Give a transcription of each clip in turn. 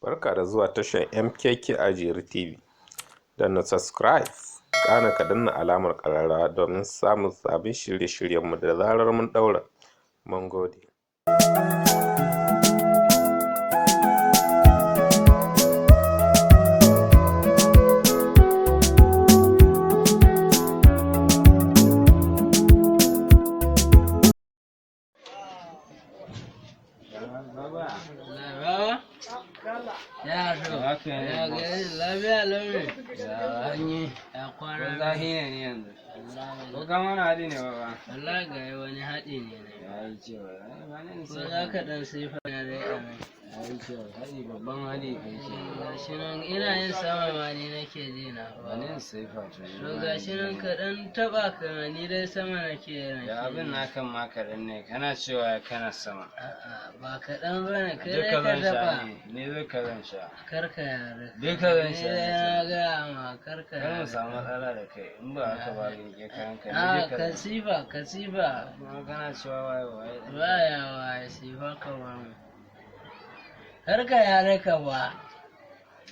Barka da zuwa tashar MKK Ajuri TV. Danna subscribe, kana ka danna alamar ƙararrawa domin samun sabbin shirye-shiryenmu da zarar mun ɗaura. Mun gode. Baba, Baba? Ya so. Haka ne, Ya boss. gari lafiya launi. Ya hanyi, Ya ko kwana. zahi ne ni yanzu. Ko ka mana haɗi ne baba? Wallahi ga wani haɗi ne ne. Ya yi cewa, ai, ba ni Ko sai za ka ɗan sifa na dai a nan. Ya yi cewa, haɗi babban haɗi kai ce. Gashi nan ina yin sama ma ni nake ji na. Ba ni sai fa to. To gashi nan ka ɗan taɓa ka ma ni dai sama nake nake. Ya abin ji. na kan ma kaɗan ne, kana cewa kana sama. A'a ba kaɗan ba ne kai dai Duka ka zan sha taɓa. ne, ni duka zan sha. Kar ka yare. Duka zan Ni sha dai ne. na gaya ma kar ka Kar mu yare. samu matsala da kai, in ba haka ba riƙe kayan ka, ni A duka ka zan sha. sifa ka sifa. Kuma kana cewa waye waye. Baya waye sifa ka ba mu. Kar ka yare ka ba.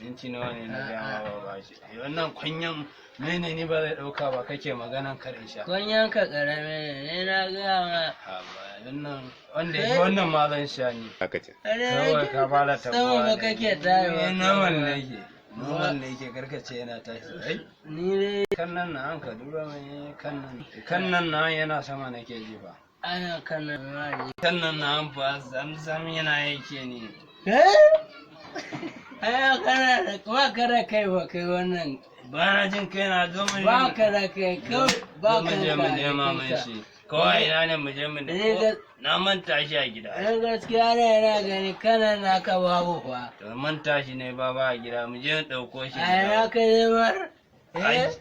Minti nawa ne na gaya ma ba ba shi. Wannan kunyan mene ni ba zai ɗauka ba kake maganan kar in sha. Kunyan ka karami ne, ni na gaya ma. Haba, wannan wanda ya wannan ma zan sha ni. Haka ce. Kawai ka fara Sama tabuwa ba ne. kake tayewa. Ni normal nake. Normal nake karkace yana tashi. Ai, Ni dai kan nan na an ka dura mai kan nan. Kan nan na yana sama nake ji fa. ana kana ma ji. Kan nan na an fa zam zam yana yake ni. Aya kana da ba ka da kai ba kai wannan. Ba na jin kai na zo mu Ba ka da kai kawai ba Zo mu ka je da mu nema mai shi. Kawai ina ne mu je mu Ni nemo. ga- Na manta shi a gida. Ɗan gaskiya ne yana gani kana naka babu fa. To manta shi ne baba a gida mu je mu ɗauko shi. A ina ka nemar? Ai. Eh?